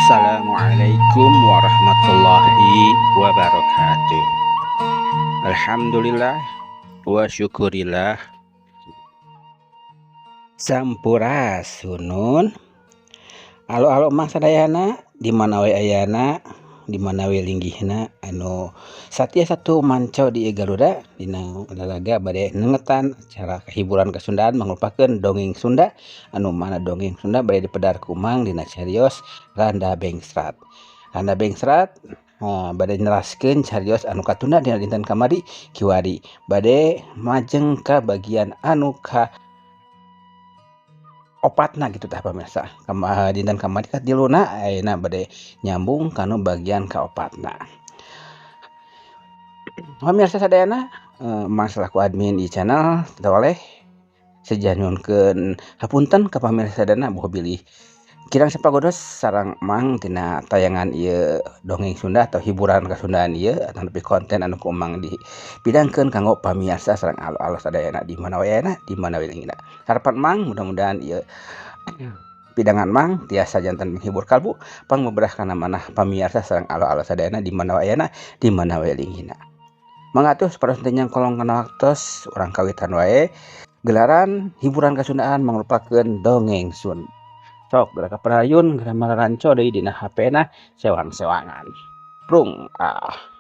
Assalamualaikum warahmatullahi wabarakatuh. Alhamdulillah wa syukurillah. Sampurasunun. Alo-alo Mang sadayana di mana we ayana, di mana we linggihna anu satia satu manco di Garuda dina lalaga bade nengetan acara hiburan kesundaan mangrupakeun dongeng Sunda anu mana dongeng Sunda bade dipedar ku Mang dina carios Randa Bengsrat. Randa Bengsrat bade neraskeun carios anu katunda dina dinten kamari kiwari bade majeng ka bagian anu ka opatna gitu tah pamirsa. Dinten kamari katiluna ayeuna bade nyambung kanu bagian kaopatna. Pamirsa sadayana, Mang selaku admin di channel toleh seja nyuhunkeun hapunten ka pamirsa sadayana boh bilih kirang sapagodos sareng Mang tina tayangan ieu dongeng Sunda atau hiburan kasundaan ieu atau konten anu ku Mang dipidangkeun kanggo pamirsa sareng alo-alo sadayana di mana we ayana, di mana we linggihna. Harapan Mang mudah-mudahan ieu pidangan Mang tiasa janten menghibur kalbu pangbeberah kana manah pamirsa sareng alo-alo sadayana di mana we ayana, di mana we linggihna. Mangga atuh saparos teu nyangkolong kana waktos urang kawitan wae gelaran hiburan kasundaan mangrupakeun dongeng Sunda. Sok geura ka parayun geura mararanco deui dina HP-na sewang-sewangan. Prung ah.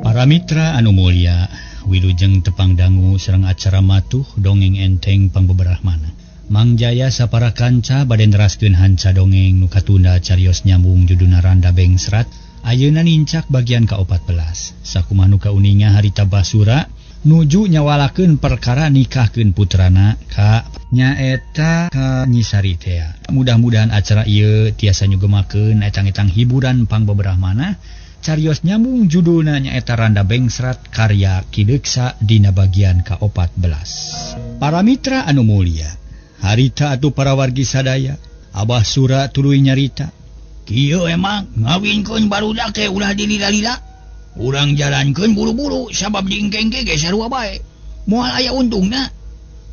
Para mitra anu mulia, wilujeng tepang dangu sareng acara matuh dongeng enteng pangbeberah mana. Mang Jaya sapara kanca bade neraskeun hanca dongeng nu katunda carios nyambung judulna Randa Bengsrat. Ayeuna nincak bagian ka-14. Sakumaha nu kauninga harita Basura nuju nyawalakeun perkara nikahkeun putrana ka nyaeta ka Nyi Sari tea. Mudah-mudahan acara ieu tiasa nyugemakeun etang-etang hiburan pangbeberah mana. Carios nyambung judulna nyaeta Randa Bengsrat karya Ki Deuksa dina bagian ka-14. Para mitra anu mulia, harita atuh para wargi sadaya, Abah Sura tuluy nyarita. Kieu emang ngawinkeun barudak teh ulah dilila-lila. Urang jalankeun buru-buru sabab diengkeng ge sarua bae. Moal aya untungna.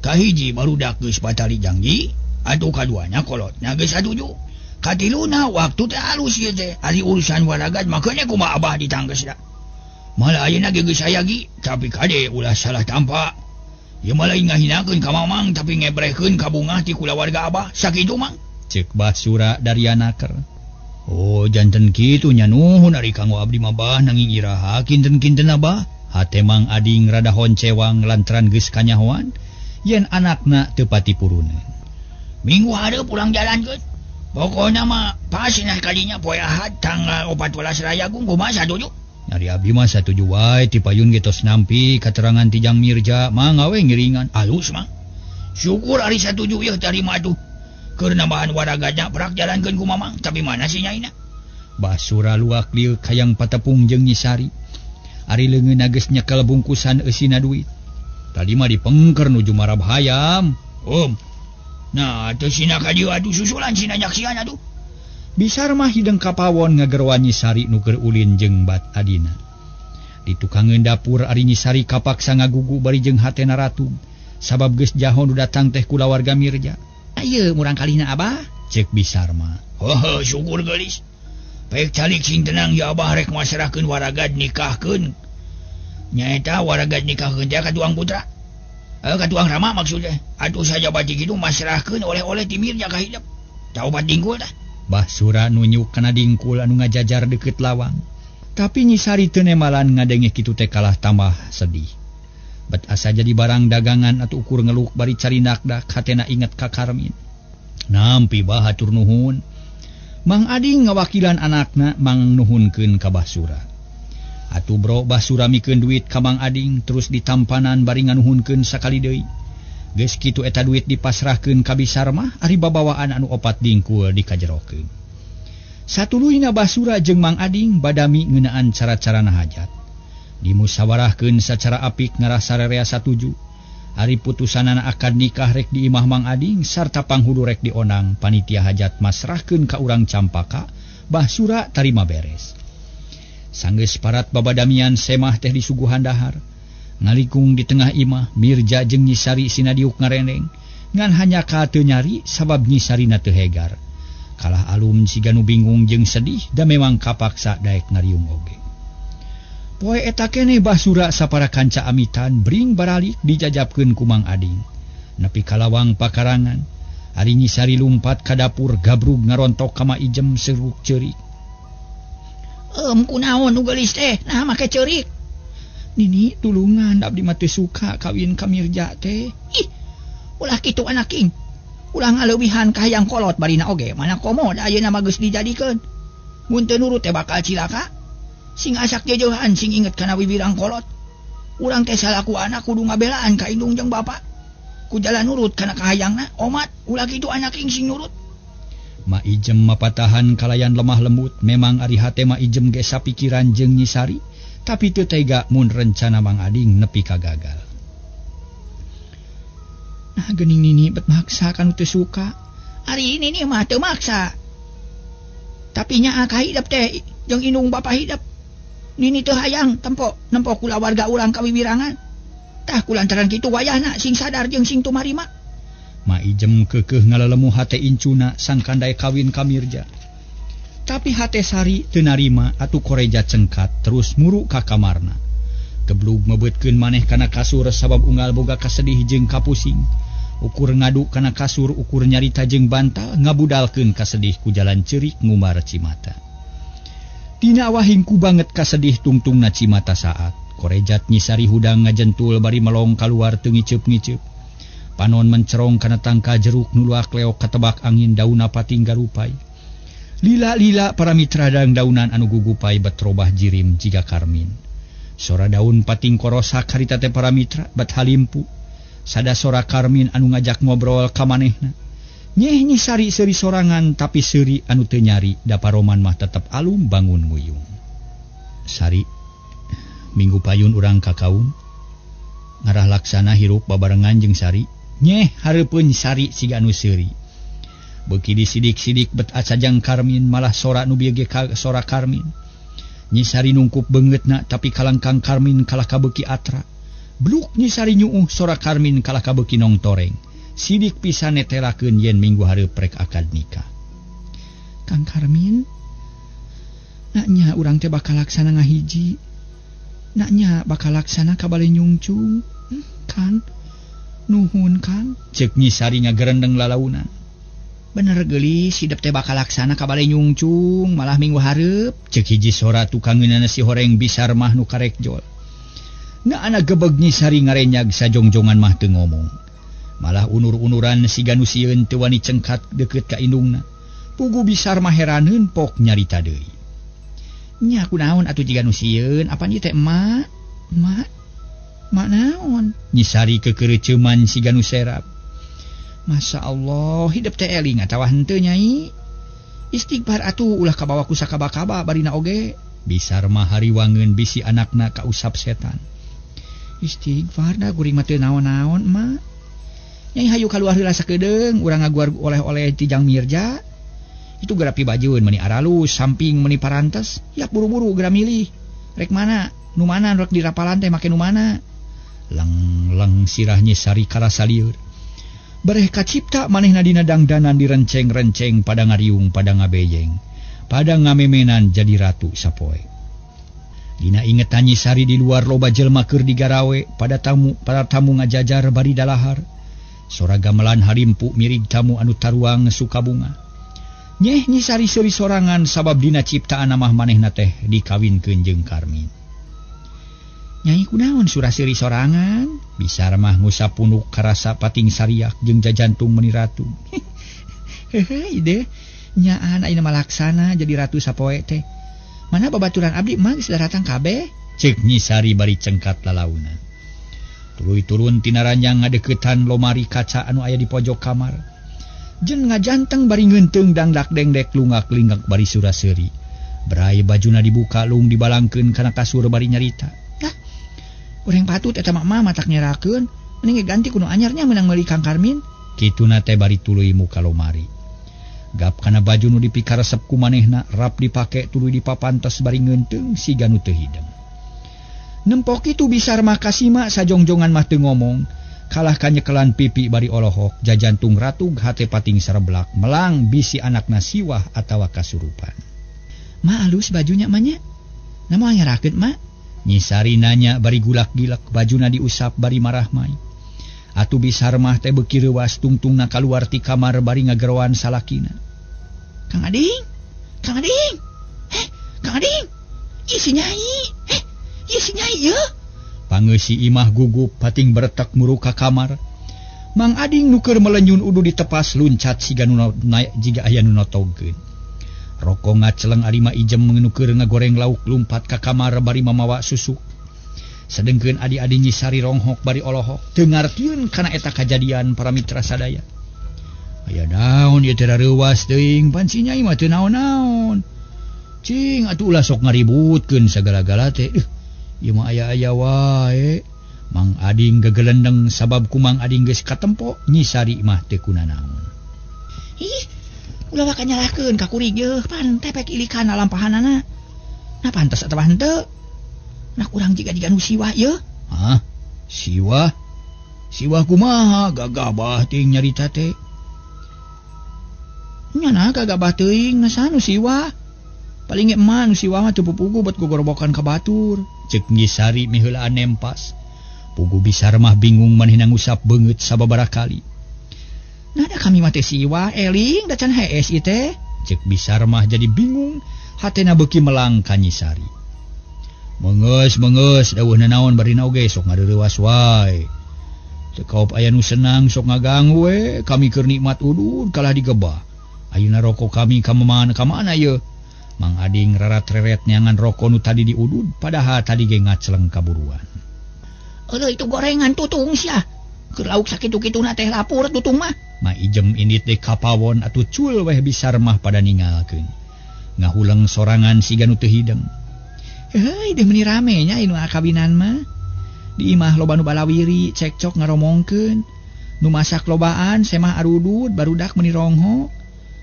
Kahiji barudak geus batali janji, atuh kaduana kolotna geus satuju. Katiluna waktu teh alus ieu teh, ari urusan waragat mah keun kumaha abah ditanggesna. Malah ayeuna ge geus aya gi, tapi kade ulah salah tampa. Ieu mah lain ngahinakeun ka mamang tapi ngebrehkeun ka bungah ti kulawarga abah, sakitu mang. Ceuk Basura Dariana ker. Oh janten kitu nya nuhun ari kanggo abdi mah bah nanging iraha kinten-kinten abah. Hate Mang Ading rada honcewang lantaran geus kanyahoan yen anakna teu pati puruneun. Minggu hareup urang jalankeun. Pokoknya mah pas nah kalinya poe Ahad tanggal 14 Rayagung kumaha satuju? Nyari abdi mah satuju wae ti payun ge tos nampi katerangan ti Jang Mirja mangga we ngiringan alus mah. Syukur ari satuju ieu tarima atuh. Keur nambahan waragadna prak jalankeun ku mamang tapi mana si nyaina? Basura luak lieu kayang patepung jeung Nyi Sari. Ari leungeunna geus nyekel bungkusan eusina duit. Tadi mah dipengker nuju marab hayam. Om. Nah, teu sina ka dieu atuh susulan sina nyaksian atuh. Bisar mah hideng kapawon ngagerwan Nyi Sari nu keur ulin jeung bat adina. Di tukangeun dapur ari Nyi Sari kapaksa ngagugu bari jeung hatena ratug. Sabab geus jaho nu datang teh kulawarga Mirja. Ayeuna murang kalihna abah? Ceuk Bisar mah. Heuh, syukur geulis. Pek calik sing tenang ya abah rek masrahkeun waragad nikahkeun. Nyaeta waragad nikahkeun teh ka tuang putra. Ka tuang Rama maksudnya. Atuh saja batik itu masrahkeun oleh-oleh ti Mirja ka hidep. Taubat dingkul tah. Basura nunjuk kana dingkul anu ngajajar deukeut lawang. Tapi Nyi Sari teu nemalan ngadenge kitu teh kalah tambah sedih. Bet asa jadi barang dagangan atuh ukur ngeluk bari carinak dak hatena inget ka Karmin. Nampi bah hatur nuhun. Mang Ading ngawakilan anakna mang nuhunkeun ka Basura. Atuh bro Basura mikeun duit ka Mang Ading terus ditampanan bari nganuhunkeun sakali deui. Geus kitu eta duit dipasrahkeun ka Bisar mah ari babawaan anu opat dingkul dikajerokeun. Satuluyna Basura jeung Mang Ading badami ngeunaan cara-carana hajat. Dimusyawarahkeun sacara apik ngarah sarerea satuju. Ari putusanana akad nikah rek di imah Mang Ading sarta panghudu rek dionang panitia hajat masrahkeun ka urang Campaka Bah Sura tarima beres. Sanggeus parat babadamian semah teh disuguhan dahar. Ngalikung di tengah imah Mirja jeung Nyi Sari sinadiuk ngarendeng ngan hanya ka teu nyari sabab Nyi Sarina teu hegar. Kalah alum siga nu bingung jeung sedih da memang kapaksa daek ngariung oge. Poe eta keneh Bah Sura sapara kanca amitan bring baralik dijajabkeun ku Mang Ading. Nepi ka lawang pakarangan, ari Nyi Sari lumpat ka dapur gabrug ngarontok ka Ma Ijem seruk ceurik. Kunaon nu geulis teh, nah make ceurik. Nini tulungan abdi mah teu suka kawin ka Mirja teh. Ih, ulah kitu anak king. Ulah ngaleuwihan ka hayang kolot barina oge, mana komo da ayeuna mah geus dijadikeun. Mun teu nurut teh bakal cilaka. Sing asak jejeuhan sing inget kana wiwirang kolot. Urang teh salaku anak kudu ngabelaan ka indung jeung bapa. Ku jalan nurut kana kahayangna, omat ulah kitu anak ing sing nurut. Ma Ijem mapatahan kalayan lemah lembut, memang ari hate Ma Ijem ge sapikiran jeung Nyi Sari, tapi teu tega mun rencana Mang Ading nepi ka gagal. Nah geuning nini bet maksa kanu teu suka. Ari nini mah teu maksa. Tapi nyaa ka hidep teh jeung indung bapa hidep. Nini teu hayang tempo nempo kulawarga urang kawiwirangan. Tah kulantaran kitu wayahna sing sadar jeung sing tumarima. Ma Ijem keukeuh ngalelemu hate incuna sangkan daek kawin ka Mirja. Tapi hate Sari teu narima atuh koreja cengkat terus muru ka kamarna. Geblug mebeutkeun maneh kana kasur sabab unggal boga kasedih jeung kapusing. Ukur ngadu kana kasur ukur nyarita jeung bantal ngabudalkeun kasedih ku jalan ceurik ngumbar cimata. Dina wahingku banget kasedih tungtungna cimata saat. Korejat Nyi Sari hudang ngajentul bari melong kaluar teu ngiceup-ngiceup. Panon mencerong kana tangka jeruk nu luak leok katebak angin daunna pating garupai. Lila-lila para mitra dang daunan anu gugupai betrobah jirim jiga karmin. Sora daun pating korosak harita teh para mitra bat halimpu. Sada sora karmin anu ngajak ngobrol ka manehna. Nyeh Nyi Sari seuri sorangan tapi seuri anu teu nyari da paroman mah tetep alum bangun nguyung. Sari minggu payun urang ka kaum ngarah laksana hirup babarengan jeung Sari. Nyeh hareupeun Sari siga anu seuri. Beuki disidik-sidik bet acajang karmin malah sora nu bieu ge ka sora karmin. Nyi Sari nungkup beungeutna tapi kalangkang karmin kalah kabeuki atra. Bluk Nyi Sari nyuuh sora karmin kalah kabeuki nongtoreng. Sidik pisan netelakeun yen minggu hareup rek akad nikah. Kang Karmin, naknya urang teh bakal laksana ngahiji. Naknya bakal laksana ka bale nyungcung. Kan nuhun Kang. Ceuk Nyi Sari ngagerendeng lalaunan. Bener geulis hidep teh bakal laksana ka bale nyungcung malah minggu hareup. Ceuk hiji sora tukangeunana si horeng bisar mah nu karek jol. Na anak gebeg Nyi Sari ngarenyag sajongjongan mah teu ngomong. Malah unur-unuran siga nu sieun teu wani cengkat deukeut ka indungna. Pugu bisar mah heraneun pok nyarita deui. Nya kunaon atuh jiga nu sieun apan ieu teh emak? Emak? Mak naon? Nyi Sari kekeureuceuman siga nu serap. Masya Allah, hidep teh eling atawa henteu nyai. Istighfar atuh ulah kabawa ku sakaba-kaba barina oge. Bisar mah hariwangeun bisi anakna kausap setan. Istighfar da kuring mah teu naon-naon emak. Nyai hayu kaluar heula sakedeung urang ngaguar oleh-oleh ti Jang Mirja. Itu geura pibajeun meuni aralus, samping meuni parantes, yak buru-buru geura milih. Rek mana? Nu mana rek dirapalan teh make nu mana? Leng-leng sirah Nyi Sari karasa lieur. Bareh kacipta manehna dina dangdanan direnceng-renceng pada ngariung pada ngabejeng. Pada ngamemenan jadi ratu sapoe. Dina ingetan Nyi Sari di luar loba jelma keur digarawe pada tamu para tamu ngajajar bari dalahar. Sora gamelan harimpu mirig tamu anu taruang sukabunga. Nyeh Nyi Sari seuri sorangan sabab dina ciptaan mah manehna teh dikawinkeun jeung Karmin. Nyai kunaon surah seuri sorangan? Bisar mah ngusap punuk karasa pating sariak jeung jajantung meuni ratu. Hehe ide nyaan ayeuna mah laksana jadi ratu sapoe teh. Mana babaturan abdi mah geus daratang kabeh? Ceuk Nyi Sari bari cengkat lalaunan. Tuluy turun tina ranjang ngadeuketan lomari kaca anu aya di pojok kamar. Jeung ngajanteng bari ngeunteung dangdak dengdek lungak-lingak bari sura-seuri. Brai bajuna dibuka lung dibalangkeun kana kasur bari nyarita. Lah, urang patut eta mah matak nyerakeun. Mending ganti ku nu anyarnya meunang meuli Kang Karmin. Kituna teh bari tuluy muka lomari. Gap kana baju nu dipikaresep ku manehna rap dipake tuluy dipapantes bari ngeunteung siga nu teu hideng. Nempok kitu Bisar mah kasima sajongjongan mah teu ngomong. Kalah kanyekelan pipi bari olohok jajantung ratug hate pating sareblak melang bisi anakna siwah atawa kasurupan. Ma alus bajunya mah nya. Na moal ngerakeun ma? Nyi Sari nanya bari gulak-gilak bajuna diusap bari marah mai. Atuh Bisar mah teh beuki reuwas tungtungna kaluar ti kamar bari ngageroan salakina. Kang Ading, Kang Ading, Kang Ading, ieu si Nyai, ieu si Nyai yeuh. Pangeusi imah gugup pating beretek muruk ka kamar. Mang Ading nu keur melenyun udu ditepas luncat siga nu jiga aya nu notogkeun. Roko ngaceleng ari Ma Ijem nu keur ngagoreng lauk lumpat ka kamar bari mamawa susuk. Sedengkeun adi-adi Nyi Sari ronghok bari olohok teu ngartieun kana eta kajadian para mitra sadaya. Aya naon ieu teh rareuwas teuing pan si Nyai mah teu naon-naon. Cing atuh ulah sok ngaributkeun sagala-gala teh. Ieu mah aya-aya wae. Mang Ading gegelendeng sabab ku Mang Ading geus katempo Nyi Sari mah teu kunanaon. Ih, ulah waka nyalahkeun ka kuring yeuh pan tepek ilikan lampahanana. Nah pantes atawa henteu? Nah kurang jiga-jiga nu siwah yeuh. Hah? Siwah? Siwah kumaha gagabah teuing nyarita teh? Nya gagabah teuing na saha nu siwah? Paling ge emak nu siwah mah teu pupugu bet gogorobokan ka batur. Ceuk Nyi Sari miheulaan nempas. Pugu Bisar mah bingung manehna ngusap beungeut sababaraha kali. Nah da kami mah teh siwah eling da can hees ieu teh. Ceuk Bisar mah jadi bingung, hatena beuki melang ka Nyi Sari. Mengeus mengeus daweuh nanaon barina oge sok ngareurewas wae. Teu kaop aya nu senang sok ngaganggu we, kami keur nikmat udud kalah digebah. Ayeuna rokok kami ka mana ka mana ieu? Mang Ading rarat-reret neangan rokok nu tadi diudud padahal tadi ge ngaceleng kaburuan. Eueuh itu gorengan tutung sia. Keur lauk sakitu-kituna teh lapur tutung mah. Ma Ijem indit deui ka pawon atuh cul weh Bisar mah pada ningalkeun. Ngahuleng sorangan siga nu teu hideng. Heuy, deh meuni rame nya anu kawinan mah. Di imah loba nu balawiri cekcok ngaromongkeun. Nu masak lobaan semah arudud barudak meuni rongho.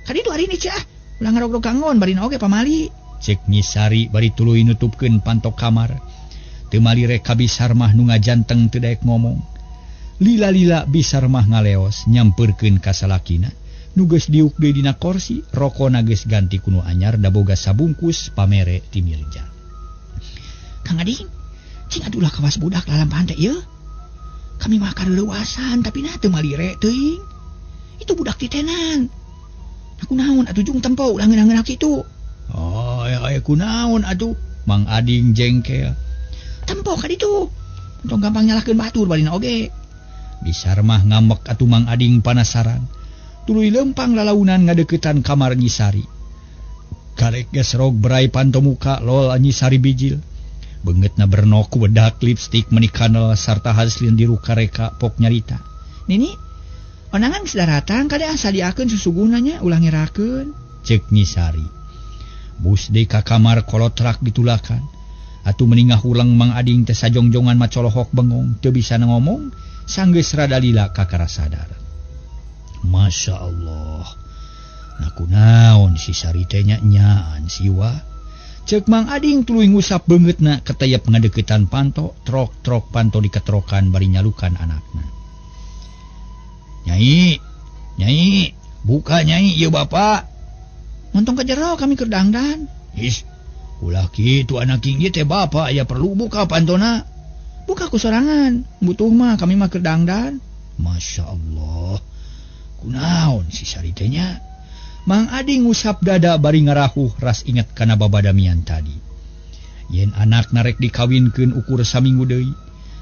Kaditu hari ini cah, ulah ngarogrog kangon barina oge pamali. Cek Nyi Sari bari tuluy nutupkeun pantok kamar. Teu malire ka Bisar mah nu ngajanteng teu daek ngomong. Lila-lila Bisar mah ngaleos nyampeurkeun ka salakina. Nu geus diuk deui dina korsi, rokona geus ganti ku nu anyar da boga sabungkus pamere ti Mirja. Kang Ading, cing aduh lah kawas budak lalampahan teh ieu. Kami mah kareuwasan tapi na teu malire teuing. Itu budak titenan. Aku naon atuh jung tempo ulah ngeunah-ngeunah kitu. Oh, aya kunaon atuh? Mang Ading jengkel. Tempo ka ditu. Tong gampang nyalahkeun batur balina oge. Bisar mah ngambek atuh Mang Ading panasaran. Tuluy lempang lalaunan ngadeuketan kamar Nyi Sari. Karek geus rog berai panto muka lol Nyi Sari bijil. Beungeutna bernok wedak lipstik meuni kanel sarta haslin dirukareka pok nyarita. Nini, onangan geus daratang kade asa diakeun susuguhna nya ulah ngerakeun. Ceuk Nyi Sari. Bus deui ka kamar kolotrak ditulakan. Atuh meuni ngahuleng Mang Ading teh sajongjongan macolohok bengong teu bisa ngomong sanggeus rada lila kakara sadar. Masya Allah. Nah kunaon si Sari teh nya nyaan siwa. Ceuk Mang Ading tuluy ngusap beungeutna ketayap ngadeuketan panto, trok-trok panto diketrokan bari nyalukan anakna. Nyai, Nyai, buka Nyai ieu bapa. Montong ka jero kami keur dangdan. Is, ulah kitu anak ieu teh bapa aya perlu buka pantona. Buka ku sorangan, butuh mah kami mah keur dangdan. Masya Allah. Kunaon si Sari teh nya? Mang Ading ngusap dada bari ngarahuh ras inget kana babadamian tadi. Yen anak narek dikawinkeun ukur saminggu deui.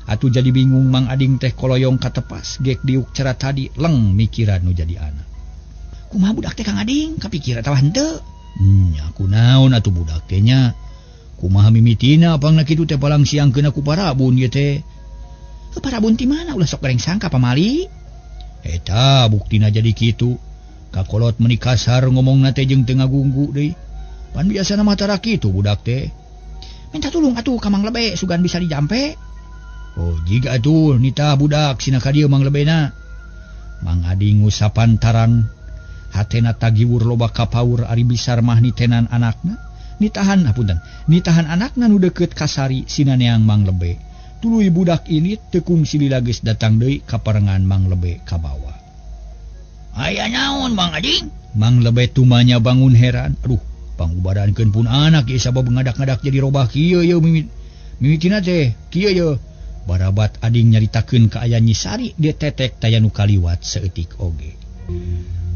Atuh jadi bingung Mang Ading teh koloyong katepas gek diuk cara tadi leng mikiran nu jadi anak. Kumaha budak teh Kang Ading kapikir atawa henteu? Nya kunaon atuh budak teh nya? Kumaha mimitina pangna kitu teh palang siangkeun ku parabun ieu teh. Parabun ti mana ulah sok goreng sangka pamali? Eta buktina jadi kitu. Kakolot meuni kasar ngomongna teh jeung teu ngagunggu deui. Pan biasana mah tara kitu budak teh. Minta tulung atuh ka Mang Lebe sugan bisa dijampe. Oh jiga atuh nitah budak sina ka dieu Mang Lebena. Mang Ading ngusapan tarang hatena tagiwur loba kapaur ari Bisar mah nitenan anakna nitahan hapunten nitahan anakna nu deukeut ka Sari sina neang Mang Lebe. Tuluy budak ini tekung silila geus datang deui ka parengan Mang Lebe ka bawah. Aya naon Mang Ading? Mang Lebe tumanya bangun heran. Aduh, pangubarankeun pun anak ieu sabab ngadak-ngadak jadi robah kieu yeuh mimitina teh kieu yeuh. Barabat Ading nyaritakeun ka aya Nyi Sari dia tetek taya nu kaliwat saeutik oge.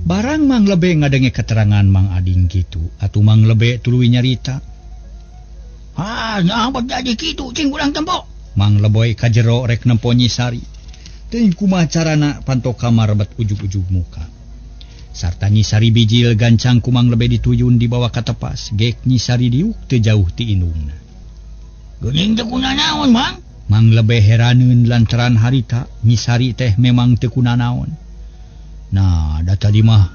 Barang Mang Lebe ngadenge keterangan Mang Ading kitu, atuh Mang Lebe tuluy nyarita. Ah, nah jadi kitu cing urang tempo. Mang Leboy ka jero rek nempo Nyi Sari. Teuing kumaha carana panto kamar bet ujug-ujug muka. Sarta Nyi Sari bijil gancang ku Mang Lebe dituyun dibawa ka tepas, gek Nyi Sari diuk teu jauh ti indungna. Geuning teu kunanaon, Mang? Mang Lebe heraneun lantaran harita Nyi Sari teh memang teu kunanaon. Nah, da tadi mah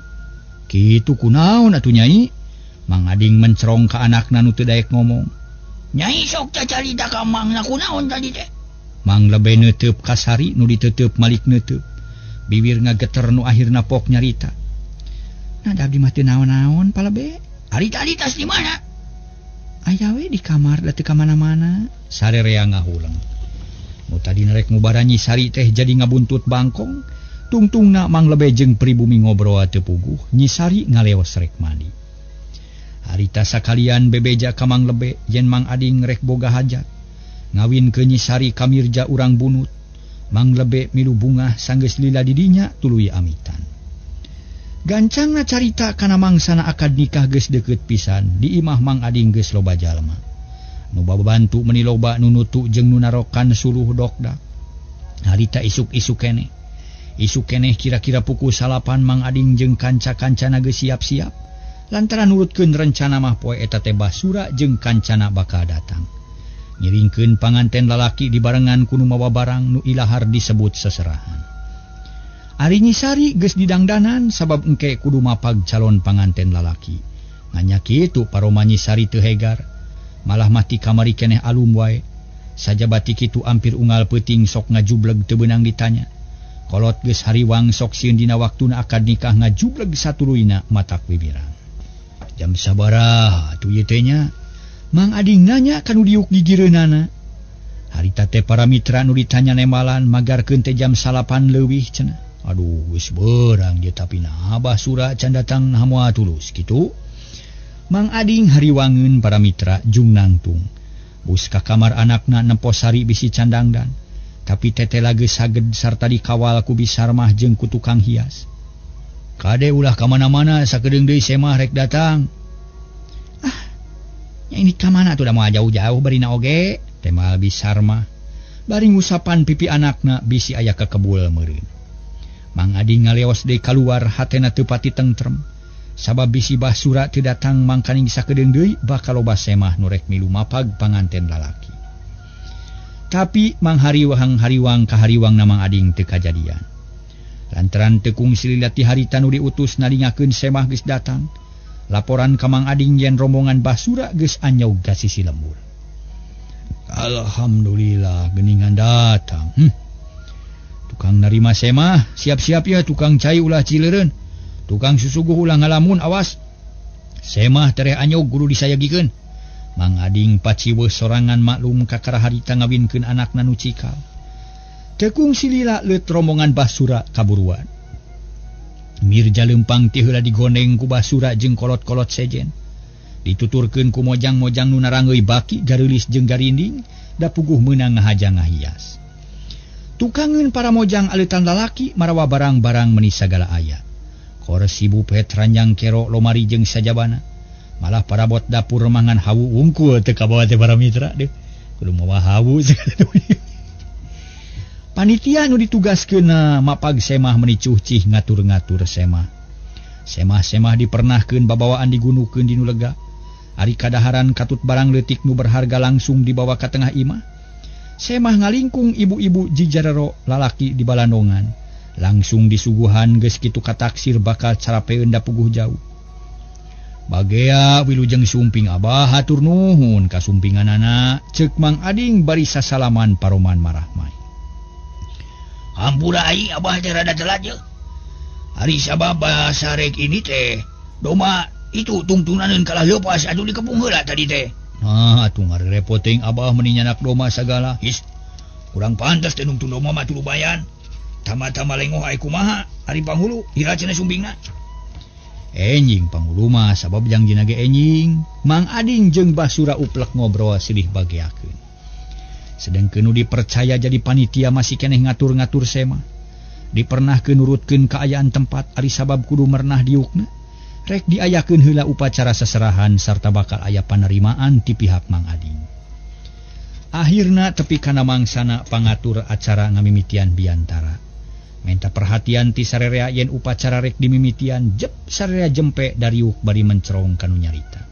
kitu kunaon atuh Nyai? Mang Ading mencerong ka anakna nu teu daek ngomong. Nyai sok cacarita ka Mang na kunaon tadi teh? Mang Lebe neuteup ka Sari nu diteuteub malik neuteup. Bibir ngageter nu akhirna pok nyarita. Nah, da abdi mah teu naon-naon Pa Lebe. Ari tadi tas di mana? Aya we di kamar da teu ka mana-mana. Sarerea ngahuleng. Nu tadi rek ngubaran Nyi Sari teh jadi ngabuntut bangkong. Tungtungna Mang Lebe jeung pribumi ngobrol teu puguh, Nyi Sari ngaleos rek mandi. Harita sakalian bebeja ka Mang Lebe yen Mang Ading rek boga hajat. Ngawin ke Nyi Sari ka Mirja urang bunut. Mang Lebe milu bungah sanggeus lila didinya tuluy amitan. Gancangna carita kana mangsana akad nikah geus deukeut pisan, di imah Mang Ading geus loba jalma. Nu babantu meuni loba nu nutu jeung nu narokan suluh dokdak. Harita isuk-isuk keneh. Isuk keneh kira-kira pukul 9 Mang Ading jeung kanca-kancana geus siap-siap. Lantaran nurutkeun rencana mah poe eta teh Basura jeung kancana bakal datang. Ngiringkeun panganten lalaki dibarengan ku nu mawa barang nu ilahar disebut seserahan. Ari Nyi Sari geus didangdanan sabab engke kudu mapag calon panganten lalaki. Nganya kitu paroma Nyi Sari teu hegar, malah mati kamari keneh alum wae. Sajabati kitu ampir unggal peuting sok ngajubleg teu beunang ditanya. Kolot geus hariwang sok sieun dina waktuna akad nikah ngajubleg satuluyna matak wiwirang. Jam sabaraha atuh ieu teh nya? Mang Ading nanya ka nu diuk gigireunana. Harita teh para mitra nu ditanya nembalan magarkeun teh jam 9 leuwih cenah. Aduh geus beurang ieu tapi nah Basura can datang nah moal tulus kitu. Mang Ading hariwangeun para mitra jung nangtung. Bus ka kamar anakna nempo Sari bisi candangdan. Tapi teteh geus saged sarta dikawal ku Bisar mah jeung ku tukang hias. Kade ulah ka mana-mana sakedeung deui semah rek datang. Ah, nya ini ka mana atuh da moal jauh-jauh barina oge, temal Bisar mah. Bari ngusapan pipi anakna bisi aya kakebul meureun. Mang Ading ngaleos deui kaluar hatena teu pati tentrem. Sabab bisi Basura teu datang mangkaning sakedeung deui bakal loba semah nu rek milu mapag panganten lalaki. Tapi Mang Hariwang hariwang ka hariwang na Mang Ading teu kajadian. Lantaran teu kungsi lila ti harita nu diutus nalingakeun semah geus datang. Laporan ka Mang Ading yen rombongan Basura geus anyog ka sisi lembur. Alhamdulillah geuningan datang. Tukang narima semah, siap-siap ya tukang cai ulah cileureun. Tukang susuguh ulah ngalamun awas. Semah tereh anyog kudu disayagikeun. Mang Ading paciweuh sorangan maklum kakara harita ngawinkeun anakna nu cikal. Teu kungsi lila leut rombongan Basura kaburuan. Mirja leumpang ti heula digondeng ku Basura jeung kolot-kolot sejen. Dituturkeun ku mojang-mojang nu narangeui baki gareulis jeung garinding da puguh meunang ngahaja ngahias. Tukangeun para mojang aleutan lalaki marawa barang-barang meuni sagala aya. Korsi bupet ranjang kero lomari jeung sajabana. Malah parabot dapur mangan hawu wungkul teu kabawa teh para mitra deuh. Kudu mawa hawu sagala. Panitia nu ditugaskeun mapag semah meuni cucih ngatur-ngatur semah. Semah-semah dipernahkeun babawaan digunukeun di nu lega. Ari kadaharan katut barang leutik nu berharga langsung dibawa ka tengah imah. Semah ngalingkung ibu-ibu jijarero lalaki di balandongan. Langsung disuguhan geus kitu kataksir bakal carapeun da puguh jauh. Bagea wilujeng sumping Abah hatur nuhun kasumpinganana ceuk Mang Ading bari sasalaman paroman marahmai. Hampura ai Abah teh rada telat ye. Ari sabab bahasa rek ini teh doma itu tungtunaneun kalah leupas atuh dikepung heula tadi teh. Nah atuh ngarerepoting Abah meuni nyanak doma sagala. His kurang pantas teh nungtun doma mah lumayan. Tama-tama lengoh ai kumaha ari panghulu ira cenah sumbingna. Enjing panghulu mah sabab jangjina ge enjing. Mang Ading jeung Basura uplek ngobrol silih bageakeun. Sedengkeun nu dipercaya jadi panitia masih keneh ngatur-ngatur sema. Dipernahkeun nurutkeun kaayaan tempat ari sabab kudu mernah diukna. Rek diayakeun heula upacara seserahan sarta bakal aya panerimaan ti pihak Mang Ading. Akhirna tepi kana mangsana pangatur acara ngamimitian biantara. Minta perhatian ti sarerea yen upacara rek dimimitian jep sarerea jempe dariuk bari mencerong kanu nyarita.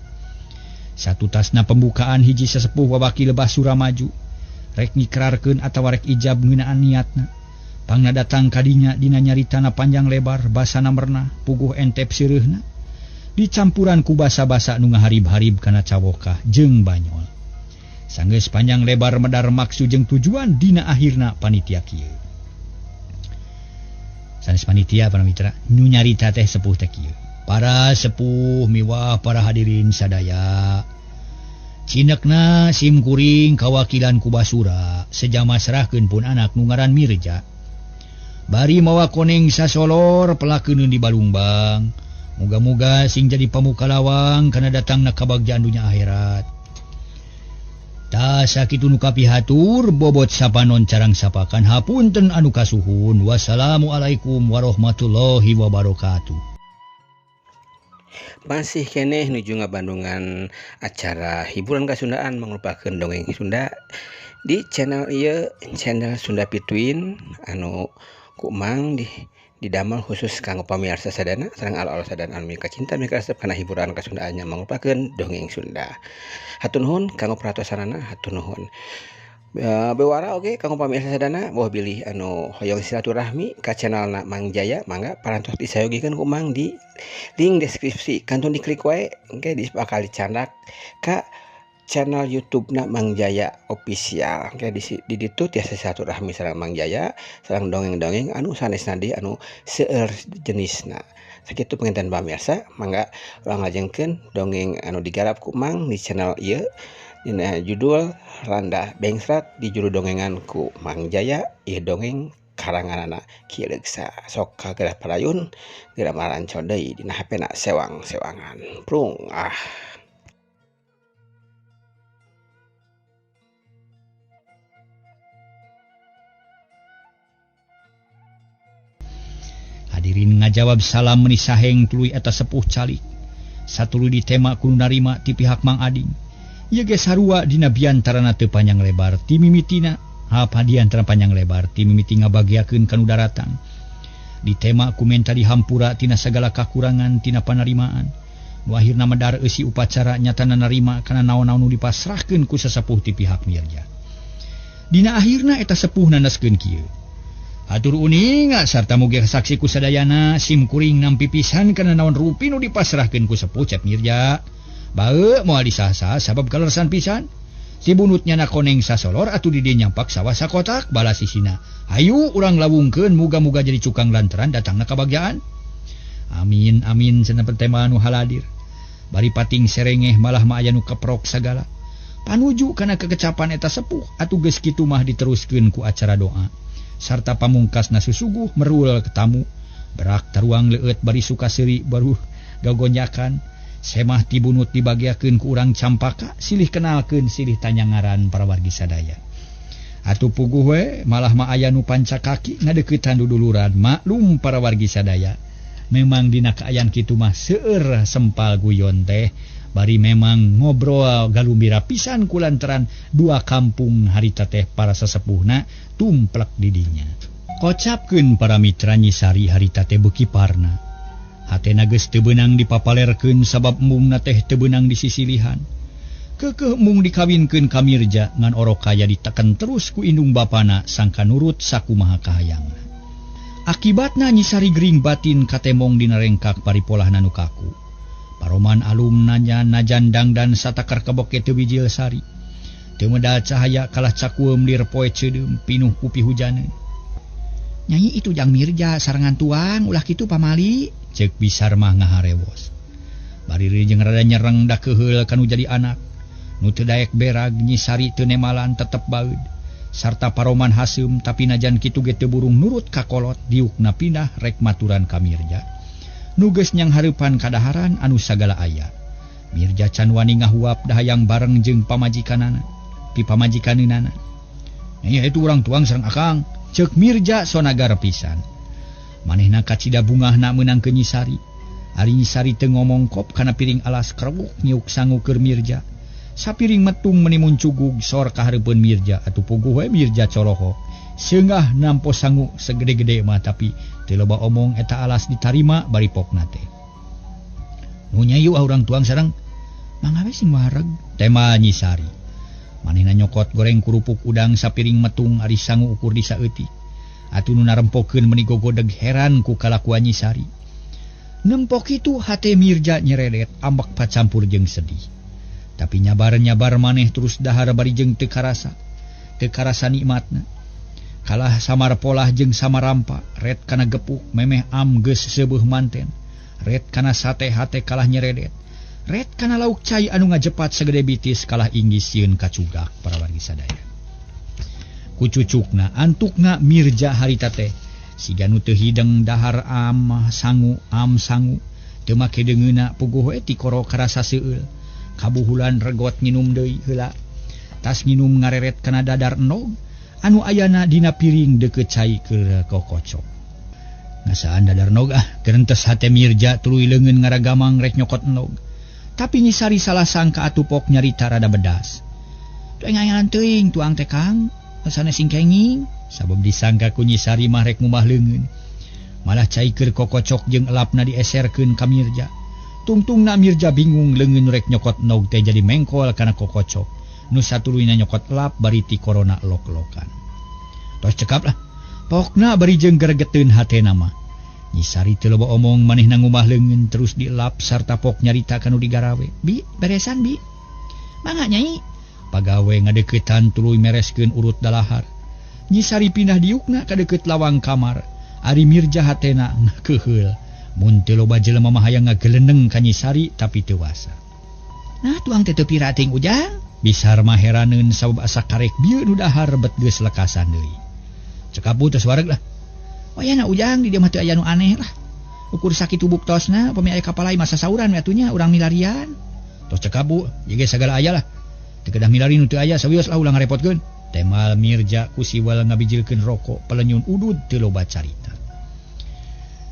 Satutasna pembukaan hiji sesepuh wawaki lebah Suramaju rek ngikrarkeun atawa rek ijab ngeunaan niatna. Pangna datang kadinya dina nyaritana panjang lebar basana mernah puguh entep sireuhna dicampuran ku basa-basa nu ngaharib-harib kana cawokah jeung banyol. Sanggeus panjang lebar medar maksud jeung tujuan dina akhirna panitia kieu. Sanes panitia para mitra nu nyarita teh sepuh teh kieu. Para sepuh miwah para hadirin sadaya. Cinekna sim kuring kawakilan ku Basura sejama serahkeun pun anak nu ngaran Mirja. Bari mawa koneng sasolor pelakeun di Balungbang. Muga-muga sing jadi pamuka lawang kana datangna kabagjaan dunya akhirat. Ta sakitu nu kapihatur bobot sapanon carang sapakan hapunten anu kasuhun. Wassalamualaikum warahmatullahi wabarakatuh. Masih keneh nuju ngabandungan acara hiburan kasundaan mangrupakeun dongeng Sunda di channel ieu, channel Sunda Pituin anu ku Mang di didamel khusus kanggo pamirsa sadana sareng ala-ala sadana anu mika cinta mika resep kana hiburan kasundaannya mangrupakeun dongeng Sunda. Hatur nuhun kanggo perhatosanana, hatur nuhun. Bewara oge kanggo pamirsa sadana boh bilih anu hoyong silaturahmi ka channelna Mang Jaya mangga parantos disayogikeun ku Mang di link deskripsi kantun diklik wae engke bakal dicandak ka channel YouTube-na Mang Jaya Official. Engke di ditu tiasa silaturahmi sareng Mang Jaya sareng dongeng-dongeng anu sanesna deui anu seueur jenisna. Sakitu panginten pamirsa, mangga urang lajengkeun dongeng anu digarap ku Mang di channel ieu dina judul Randa Bengsrat di juru dongengan ku Mang Jaya, ieu dongeng karanganana Ki Leuksa. Sok kageura parayun geura maranco deui dina HP-na sewang-sewangan. Prung ah. Hadirin ngajawab salam meni saheng tuluy eta sepuh calik. Satuluy ditema kudu narima ti pihak Mang Ading. Ieu ge sarua dina biantarana teu panjang lebar ti mimitina. Apa diantara panjang lebar ti mimiti ngabagiakeun kanu daratang. Ditema ku menta dihampura tina sagala kakurangan tina panarimaan. Nu akhirna medar eusi upacara nyatana narima kana naon-naon nu dipasrahkeun ku sasepuh ti pihak Mirja. Dina akhirna eta sepuh nandaskeun kieu. Hatur uninga sarta mugi saksi ku sadayana sim kuring nampi pisan kana naon rupi nu dipasrahkeun ku sepuh cep Mirja. Bae moal disahsa sabab kalersan pisan. Si bunutnya na koneng sasolor atuh di dieu nyampak sawah sakotak balas sisina. Hayu urang lawungkeun muga-muga jadi cukang lantaran datangna kabagjaan. Amin amin cenah tema nu haladir. Bari pating serengeh malah mah aya nu keprok sagala. Panuju kana kekecapan eta sepuh atuh geus kitu mah diteruskeun ku acara doa. Sarta pamungkasna susuguh merul ketamu berak taruang leueut bari suka seuri baru gagonyakan semah tibunut dibagiakeun ku urang Campaka silih kenalkeun silih tanya ngaran para wargi sadaya. Atuh puguh we malah mah aya nu pancakaki ngadeuketan duduluran maklum para wargi sadaya. Memang dina kaayaan kitu mah seueur sempal guyon teh bari memang ngobrol galumbira pisan kulantaran dua kampung harita teh para sesepuhna tumplek didinya. Kocapkeun para mitra Nyi Sari harita teh beuki parna. Hatena geus teu beunang dipapalerkeun sabab embungna teh teu beunang disisilihan. Keukeuh embung dikawinkeun ka Mirja ngan orok kaya diteken terus ku indung bapana sangka nurut sakumaha kahayangna. Akibatna Nyi Sari gering batin katemong dina rengkak paripolahna nu kaku. Paroman alum nanya najan dangdan satakar kebok teu bijil sari. Teu medal cahaya kalah cakueum lir poe ceudeum pinuh ku pihujaneun. Nyai itu Jang Mirja sarengan tuang ulah kitu pamali, ceuk Bisar mah ngaharewos. Bari jeung rada nyereng da keuheul kanu jadi anak. Nu teu daek berag Nyi Sari teu nemalan tetep baeud. Sarta paroman haseum tapi najan kitu ge teu burung nurut ka kolot diukna pindah rek maturan ka Mirja. Nu geus nyanghareupan kadaharan anu sagala aya. Mirja can wani ngahuap dahayang bareng jeung pamajikanana. Pi pamajikaneunana. Nya itu urang tuang sareng akang, ceuk Mirja sonagar pisan. Manehna kacida bungahna meunang ke Nyi Sari. Ari Nyi Sari teu ngomong kop kana piring alas krewuk nyiuk sangu keur Mirja. Sapiring metung meni muncugug sor ka hareupeun Mirja atuh puguh we Mirja coloho. Seungah nampo sangu segede-gede mah tapi teu loba omong eta alas ditarima bari pokna teh. Nu nyayu urang tuang sareng mangga we sing wareg tema Nyi Sari. Manehna nyokot goreng kerupuk udang sapiring metung ari sangu ukur disaeutik. Atuh nu narempokeun meni gogodeg heran ku kalakuan Nyi Sari. Nempok itu hate Mirja nyeredet ambek pacampur jeung sedih. Tapi nyabar-nyabar maneh terus dahar bari jeung teu karasa. Teu karasa nikmatna. Kalah samar polah jeung samarampa, ret kana gepuk memeh am geus seubeuh manten. Ret kana sate hate kalah nyeredet. Ret kana lauk cai anu ngajepat sagede bitis kalah inggis sieun kacugak para wargi sadaya. Kucucukna antukna Mirja harita teh siga nu teu hideng dahar am sangu teu make deungeuna puguh we tikoro karasa seueul. Kabuhulan regot nginum deui heula. Tas nginum ngareret kana dadar endog anu ayana dina piring deukeut cai keur kokocok. Ngasaan dadar endog ah gerentes hate Mirja tuluy leungeun ngaragamang rek nyokot endog. Tapi Nyi Sari salah sangka atuh pok nyarita rada bedas. Teu ngayangan teuing tuang teh Kang, sanes sing kenging. Sabab disangka ku Nyi Sari mah rek ngumah leungeun. Malah cai keur kokocok jeung elapna dieserkeun ka Mirja. Tungtungna Mirja bingung leungeun rek nyokot endog teh jadi mengkol kana kokocok. Nu satuluyna nyokot elap bari ti korona lok-lokan. Tos cekap lah. Pokna bari jeung gregeteun hatena mah. Nyi Sari teu loba omong manehna ngumah leungeun terus dielap sarta pok nyarita kanu digarawe. Bi, beresan bi. Mangga nyai. Pagawe ngadeuketan tuluy mereskeun urut dalahar. Nyi Sari pindah diukna ka deukeut lawang kamar. Ari Mirja hatena ngakeuheul. Mun teu loba jelema mah hayang ngageleneng ka Nyi Sari tapi teu wasa. Nah tuang teh teu pira teuing Ujang. Bisar mah heraneun sabab asa karek bieu nu dahar bet geus lekasan deui. Cekap bu tos wareg lah. Wayana Ujang di dieu mah teu aya nu aneh lah. Ukur sakitu buktosna upami aya kapalai masa sauran we atunya urang milarian. Tos cekap bu, ieu ge sagala aya lah. Teu kedah milari nu teu aya sawios lah ulah ngarepotkeun. Temal Mirja ku siwal ngabijilkeun rokok pelenyun udud teu loba carita.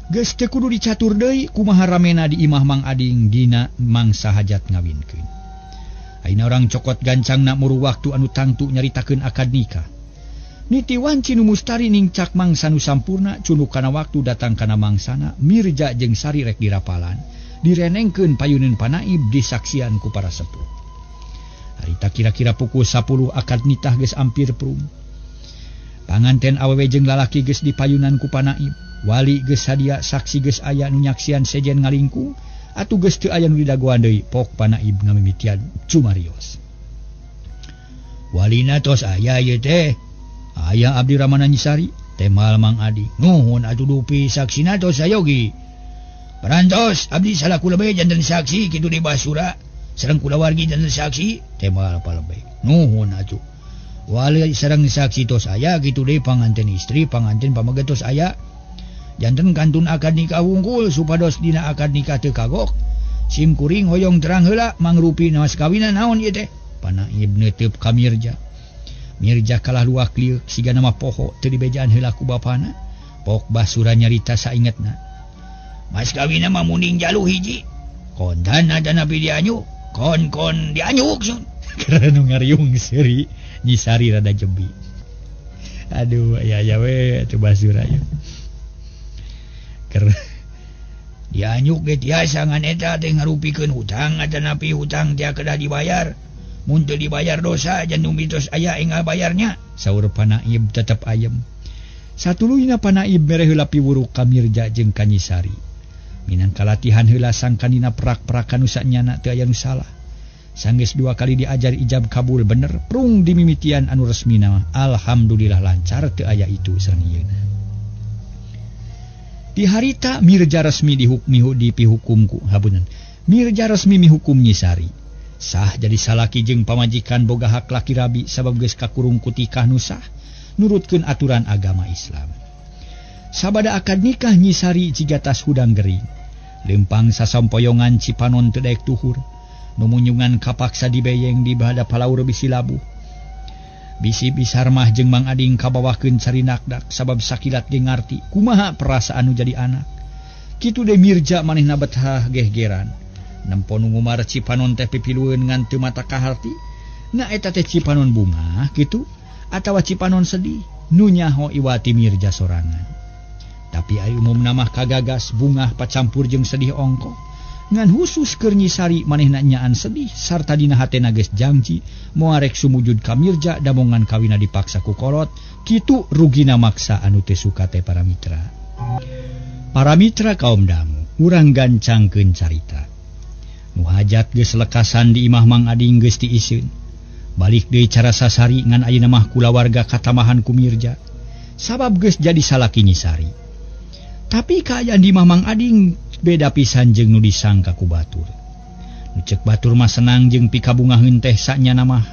Geus teu kudu dicatur deui kumaha ramena di imah Mang Ading dina mangsa hajat ngawinkeun. Ayeuna urang cokot gancangna muru waktu anu tangtu nyaritakeun akad nikah. Niti wanci nu mustari ningcak mangsa nu sampurna cunuk kana waktu datang kana mangsana Mirja jeung Sari rek dirapalan direnengkeun payuneun panaib disaksian ku para sepuh. Harita kira-kira pukul 10 akad nitah geus ampir prum. Panganten awewe jeung lalaki geus dipayunan ku panaib. Wali geus sadia saksi geus aya nu nyaksian sejen ngalingkung atuh geus teu aya nu didagoan deui pok panaib ngamimitian cumarios. Walina tos aya ieu teh. Aya abdi Ramana Nyi Sari temal Mang Adi. Nuhun atuh dupi saksina tos sayogi. Parantos abdi salaku lebe janten saksi kitu di basura sareng kulawargi janten saksi temal palebe. Nuhun atuh. Wali sareng saksi tos aya kitu deui panganten istri panganten pameget tos aya. Janten kantun akad nikah wungkul supados dina akad nikah teu kagok. Sim kuring hoyong terang heula mangrupi mas kawinan naon ieu teh. Panaib neuteub ka Mirja. Mirja kalah luak liuk siga nama poho teu dibejaan heula ku bapana. Pok basura nyarita saingetna. Mas kawinna mah munding jalu hiji. Kondan ada nabi dianyuk, kon-kon dianyuk sun. Karena nu ngariung seuri Nyi Sari rada jebi. Aduh aya we atuh basura ieu. Keur dianyuk ge tiasa ngan eta teh ngarupikeun hutang atanapi hutang teh kedah dibayar. Mun teu dibayar dosa jantung mitos aya enggal bayarnya. Saur panaib tetep ayem. Satuluyna panaib mere heula piwuruk ka Mirja jeung ka Nyi Sari. Minangka latihan heula sangkan dina prak-prakan nu sanyana teu aya nu salah. Sanggeus dua kali diajar ijab kabul bener prung dimimitian anu resmina mah alhamdulillah lancar teu aya itu sareng ieuna. Di harita Mirja resmi dihukmi dipihukumku hapunten. Mirja resmi mihukum Nyi Sari. Sah jadi salaki jeung pamajikan boga hak laki rabi sabab geus kakurung ku tikah nu sah nurutkeun aturan agama Islam. Sabada akad nikah Nyi Sari jiga tas hudang gering. Lempang sasampoyongan Cipanon teu daek tuhur. Nu munyungan kapaksa dibeyeng di bahada palaur bisi labuh. Bisi bisarmah jeung Mang Ading kabawakeun cari nakdak sabab sakilat ge ngarti kumaha perasaan nu jadi anak. Kitu deui Mirja manehna betah gehgeran. Nempo nu ngumar Cipanon teh pipilueun ngan teu mata kaharti. Na eta teh Cipanon bungah kitu atawa Cipanon sedih nu nyaho iwati Mirja sorangan. Tapi ari umumna mah kagagas bungah pacampur jeung sedih ongkoh. Ngan khusus keur Nyi Sari manehna nyaan sedih sarta dina hatena geus janji moal rek sumujud ka Mirja damongan kawina dipaksa ku kolot kitu rugina maksa anu teu suka teh para mitra. Para mitra kaum dangu urang gancangkeun carita. Nu hajat geus lekasan di imah Mang Ading geus tiiseun. Balik deui cara sasari ngan ayeuna mah kulawarga katamahan ku Mirja sabab geus jadi salaki Nyi Sari. Tapi kaayaan di imah Mang Ading beda pisan jeung nu disangka ku batur. Nu ceuk batur mah senang jeung pikabungaheun teh sanyana mah.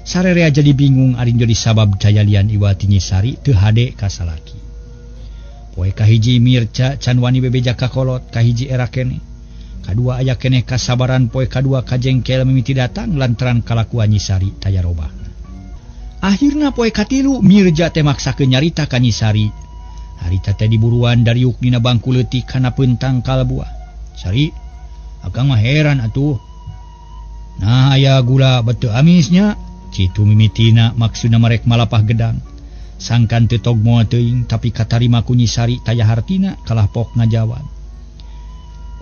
Sarerea jadi bingung ari jadi sabab cayalian iwati Nyi Sari teu hade ka salaki. Poe kahiji Mirja can wani bebeja ka kolot kahiji era keneh. Kadua aya keneh kasabaran poe kadua kajengkel mimiti datang lantaran kalakuan Nyi Sari taya robahna. Akhirna poe katilu Mirja teh maksakeun nyarita ka Nyi Sari. Harita teh diburuan dariuk dina bangku leutik kana tangkal buah. Sari, akang mah heran atuh. Nah aya gula beteu amisnya. Citu mimitina maksudna marek malapah gedang. Sangkan teu tog moal teuing tapi katarima ku Nyi Sari taya hartina kalah pok ngajawab.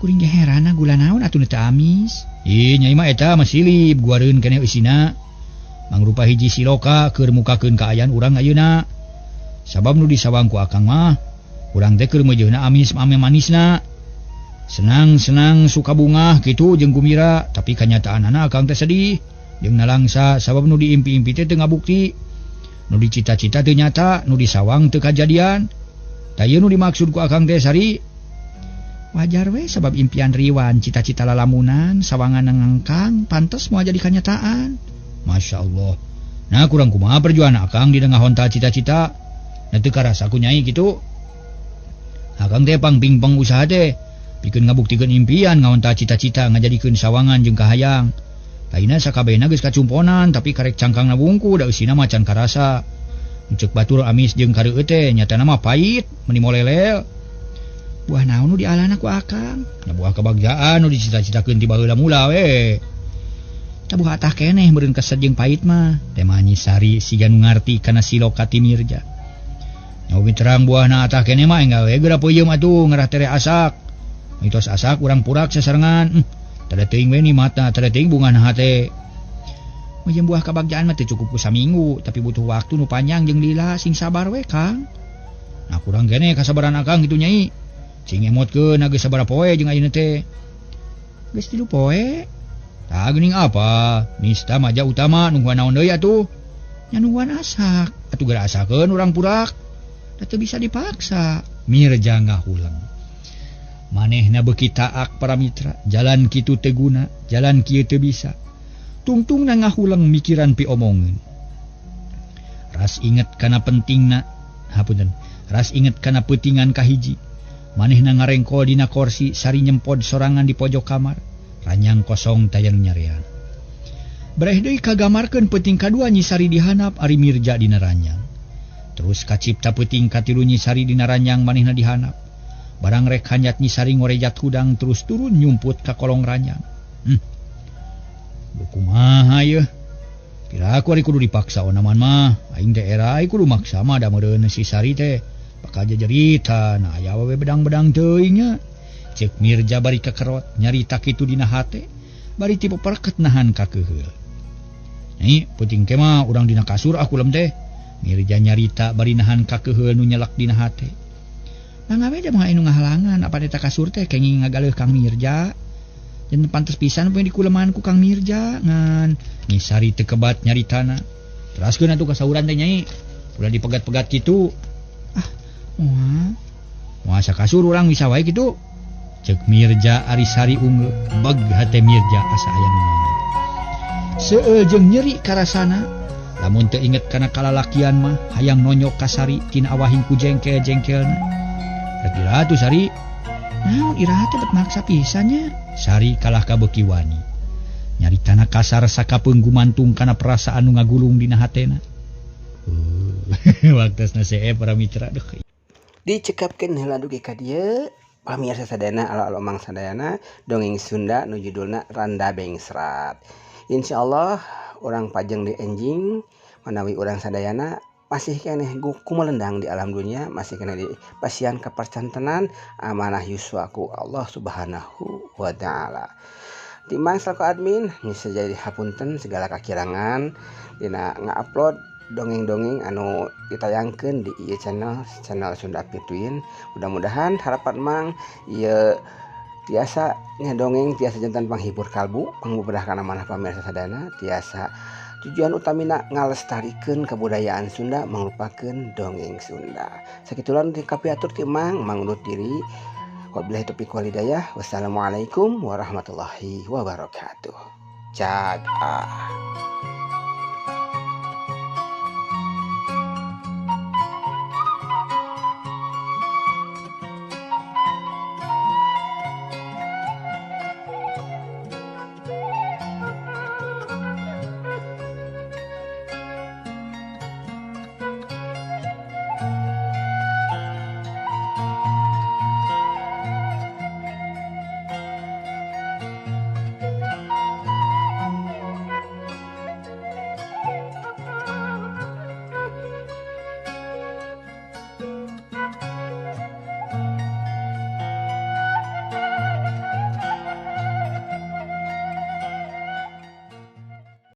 Kuring ge heranna gula naon atuh nu teu amis. Ih nyai mah eta mah silip guareun keneh eusina. Mangrupa hiji siloka keur mukakeun kaayaan urang ayeuna. Sabab nu disawang ku akang mah urang teh keur meujeuhna amis ame manisna. Senang-senang suka bungah kitu jeung gumira, tapi kanyataanana akang teh sedih jeung nalangsa sabab nu diimpi-impi teh teu ngabukti. Nu dicita-cita teu nyata, nu disawang teu kajadian. Tah ieu nu dimaksud ku akang teh Sari. Wajar we sabab impian riwan, cita-cita lalamunan, sawangan ngangkang, pantes moal jadi kanyataan. Masya Allah. Nah kurang kumaha perjuangan akang di ngahonta cita-cita. Nah teu karasa ku nyai kitu. Akang teh pangpingpeng usaha teh pikeun ngabuktikeun impian ngahonta cita-cita ngajadikeun sawangan jeung kahayang. Lainna sakabehna geus kacumponan tapi karek cangkangna wungku da eusina mah can karasa. Ceuk batur amis jeung kareueut teh nyatana mah pait meuni molelel. Buah naon nu dialana ku akang? Nah buah kabagjaan nu dicita-citakeun ti baheula mula we. Tabuh atah keneh meureun keset jeung pait mah. Teh mah Nyi Sari siga nu ngarti kana siloka ti Mirja. Nyawi terang buahna atah keneh mah enggal we geura peuyeum atuh ngarah tere asak. Mitos asak urang purak sasarengan. Tada teuing we nikmatna, tada teuing bungahna hate. Meujeum buah kabagjaan mah teu cukup ku saminggu, tapi butuh waktu nu panjang jeung lila sing sabar we Kang. Nah kurang keneh kasabaran akang kitu nyai. Cing emotkeun geus sabaraha poe jeung ayeuna teh. Geus 3 poe. Tah geuning apa? Nista maja utama nungguan naon deui atuh? Nya nungguan asak. Atuh geura asakeun urang purak. Da teu bisa dipaksa. Mirja ngahuleng. Manehna beuki taak para mitra, jalan kitu teu guna, jalan kieu teu bisa. Tungtungna ngahuleng mikiran piomongeun. Ras inget kana pentingna, hapunten. Ras inget kana peutingan kahiji. Manehna ngarengkol dina korsi sari nyempod sorangan di pojok kamar. Ranyang kosong taya nu nyarean. Breh deui kagamarkeun peuting kadua Nyi Sari dihanap ari Mirja dina ranyang. Terus kacipta peuting katilu Nyi Sari dina ranyang manehna dihanap. Barang rek hanyat Nyi Sari ngorejat hudang terus turun nyumput ka kolong ranyang. Duh kumaha yeuh? Piraku ari kudu dipaksa onaman mah. Aing teh era kudu maksa mah da meureun si Sari teh. Bakal jajarita, nah aya we bedang-bedang teuing nya. Ceuk Mirja bari kekerot nyarita kitu dina hate, bari tipe perket nahan kakeuheul. Nyai, peuting ke mah urang dina kasur ah kulem teh. Mirja nyarita bari nahan kakeuheul nu nyelak dina hate. Mangga we da mah anu ngahalangan apa eta kasur teh kenging ngagaleuh Kang Mirja. Janten pantes pisan poe dikulemahan ku Kang Mirja ngan Nyi Sari teu kebat nyaritana. Teraskeun atuh kasauran teh Nyai. Ulah dipegat-pegat kitu. Ah, moal. Moal sakasur urang bisa wae kitu. Ceuk Mirja ari Sari unggeu, beg hate Mirja asa aya nu naon. Seueul jeung nyeri karasana, lamun teu inget kana kalalakian mah hayang nonyok ka Sari tina awahing ku jengkel-jengkelna. Rek iraha tuh Sari? Naon iraha teh bet maksa pisan nya? Sari kalah ka beuki wani. Nyaritana kasar sakapeung gumantung kana perasaan nu ngagulung dina hatena. Waktosna see para mitra duh. Dicekapkeun heula dugi ka dieu pamirsa sadayana alo-alo mang sadayana dongeng Sunda nu judulna Randa Bengsrat. Insyaallah urang pajeng di enjing manawi urang sadayana masih keneh kumelendang di alam dunia, masih keneh di pasian kapercantenan amanah yuswaku Allah Subhanahu wa taala. Timang selaku admin bisa jadi hapunten segala kakirangan dina ngupload dongeng-dongeng anu ditayangkeun di ieu channel, channel Sunda Pituin. Mudah-mudahan harapan mang ieu tiasa nya dongeng tiasa jantan panghibur kalbu, pangbeberah kana manah pamirsa sadayana, tiasa tujuan utamina ngalestarikeun kebudayaan Sunda mangrupakeun dongeng Sunda. Sakitulah nu kapiatur ti Mang, Mang undur diri. Wabillahi taufiq wal hidayah. Wassalamualaikum warahmatullahi wabarakatuh. Cag ah.